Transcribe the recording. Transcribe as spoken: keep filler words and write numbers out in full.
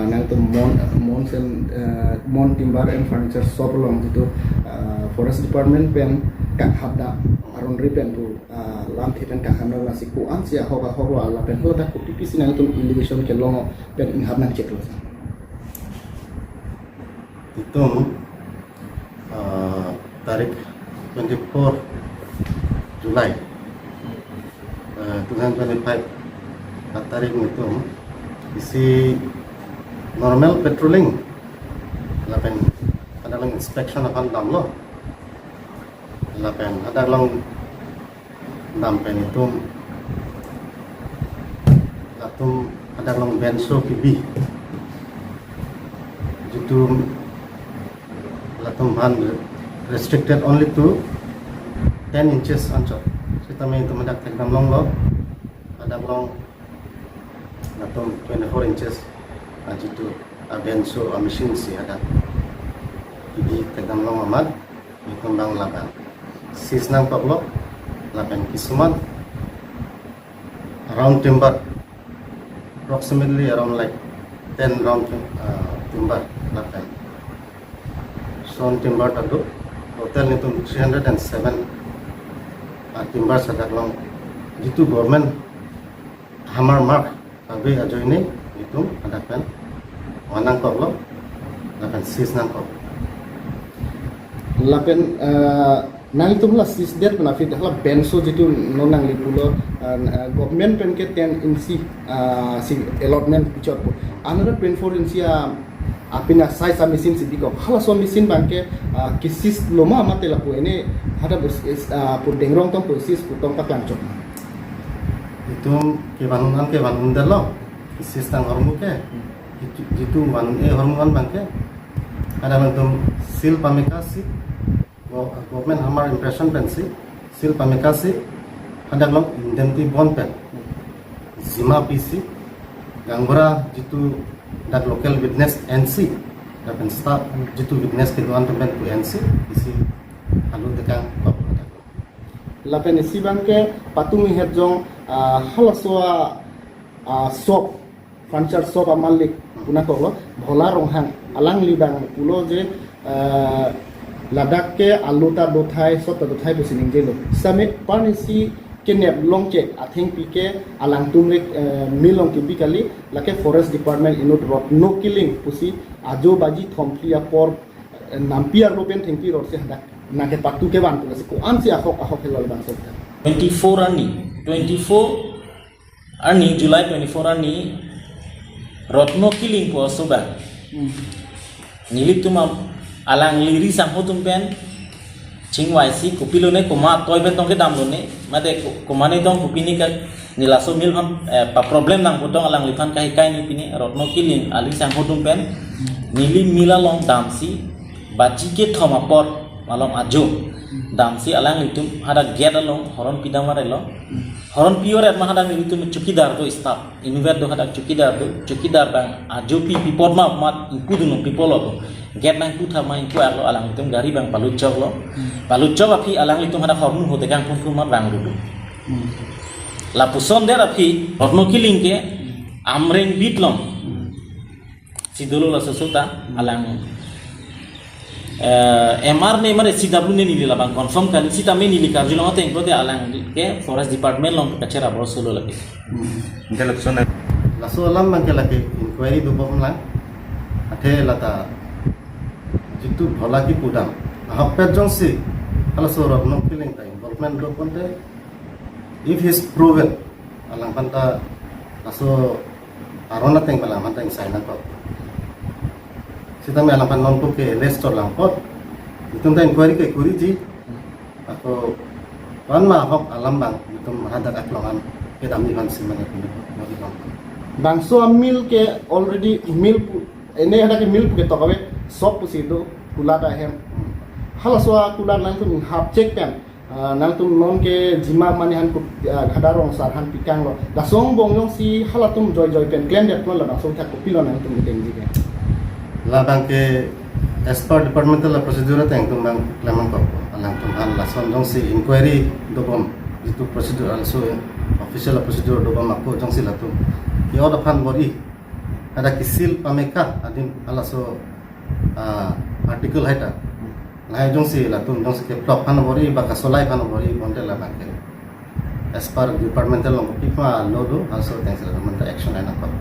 Nangtum Mon, Mon Sen, eh, Mon Timber and Furniture Shop along jitu, eh, Forest Department pen kanghap dam, aron ri pen pu, eh, lamthe pen kanghap dam, lasi ko-ansi ahok ahok lo, lapen hala dak kopi pisi nangtum allegation kelong pen inghap nangcheklo? Itum, eh, tarik twenty-four July, eh, two thousand twenty-five, a tarik nelitum isi normal patrolling lapen hadak along inspection aphan damlo, lapen hadak along dam pen itum, latum hadak along benso kebi, jitu latum aphan restricted only to ten inches anchot. Sitame itum hadak thekdam longlo, hadak along latum twenty-four inches, ah, jitu, ah, benso, ah, machine si hadak kebi thekdam long amat itum bang lapen seize nangkoklo, lapen kisuman round timber, approximately around like ten round, uh, timber, lapen sawn timber ta do, total nelitum three hundred and seven, uh, timber hadak along, jitu government hammer mark ave ajoine itum hadak pen van nangkoklo, lapen seize nangkok. Lapen, eh, nangtum la seize det pen aphi hala benso jitu non nangli pulo, eh, government pen ke ten inchi, eh, si allotment pichot pu. Another twenty-four inchi, ah, apina size a-machine si bikok. Halaso machine abang ke, ah, ke-seize lo ma mate lapu ene hadak pu, ah, pu dengrong tong pu seize pu tong paklang chok? Itum kevan un-an kevan un detlo, ke-seize tang ahormu ke. Jitu, jitu van un-e ahormu an abang ke, hadak along itum seal pameka si, go-, government hammer impression pensi seal pameka si, hadak along indemnity bond pen jima pisi, gaonbura jitu dak local witness ensi, lapen staff jitu witness kedo-an atum pen pu ensi, isi alu tekang kok. Lapen isi abang ke patum ihet jong, ah, halaso a, ah, shop, furniture shop amalik pu nangkoklo, Bhola Ronghang, alangli abang pulo je, eh, ladak ke alu ta dothai, shop ta dothai pusi ningjelo. Sitame parnisi kenep longchek athengpi ke alangtum ri, eh, mill along kebi kali, lake Forest Department inut Rotno Killing pusi ajo baji thomphli apor, eh, nampi arlo pen thengpi rot si hadak nangkepatu kevan pu, lasi ko-ansi ahok ahok helo labangso? Twenty-four arni, twenty-four arni, July twenty-four arni, Rotno Killing pu aso abang. Hmm. Nelitum am-, alangli ri sangho atum pen chingvaisi kopilone, komat atoi pen tong kedamlone, mate ko-, komatne tong kopine ka neli laso mill aphan, eh, pa-problem nangpo tong alangliphan kahikai ni pine, Rotno Killing ali sangho atum pen neli mill along damsi baji kethom apor malom ajo damsi alanglitum hadak gate along horon pidam arelo. Horon pi-oret ma hadak nelitum chowkidar do, staff inutvet do, hadak chowkidar do, chowkidar abang ajo pi, pi apot ma mat ingpu dun, pi apotlo do. Gate nangpu thak ma ingpu arlo, alanglitum gari abang palut choklo. Hmm. Palut chok aphi alanglitum hadak hormu ho tekang phun phun mat vangrudu. Hmm. Lapuson det aphi Rotno Killing ke Amreng beat along si dolo laso sota, alang, eh, M R ne mane C W ne, neli labang confirm kali, sitame neli karjulong ateng pulote alang ke Forest Department along kacherap bor solo lagi. Hmm. Laso alam abang ke lake inquiry dobom lang. Athe lata jitu Bhola kepudam ahokpet jongsi halaso Rotno Killing ta involvement do pulote, if he is proven, alangphan ta laso aron ateng pen alangphan ta ingsai nangkok. Sitame alangphan nonpu ke arrest lang apot, itum ta inquiry kekuriji. Ako, ko-an ma ahok alam abang itum hadak aklong an kedam ni aphan si mane pini bagi bang. Bangso a-mill ke already mill pu, ene hadak ke mill pu ketok ave, shop pusi do, kulat ahem. Halaso akulat nangtum hapchek pen, ah, nangtum non ke jima mane han ku, ah, khada rong sar han pikanglo. Lason angbong jongsi halatum joijoi pen klemdet lo, labangso thak kopilo nangtum atengji ke? Labang ke as per departmental procedure ateng itum abang klem nangkok. Alangtum aphan lason jongsi inquiry dobom, jitu procedure also official procedure dobom ako jongsi latum ke-ot aphan bor-i, Ada kisil pameka adim halaso, ah, article hai ta. Lahai jongsi latum jongsi keplok aphan bor-i ba kasolai aphan bor-i bonte labangke as per departmental along kopi ma law do, halaso atengsi latum ta action ai nangkok.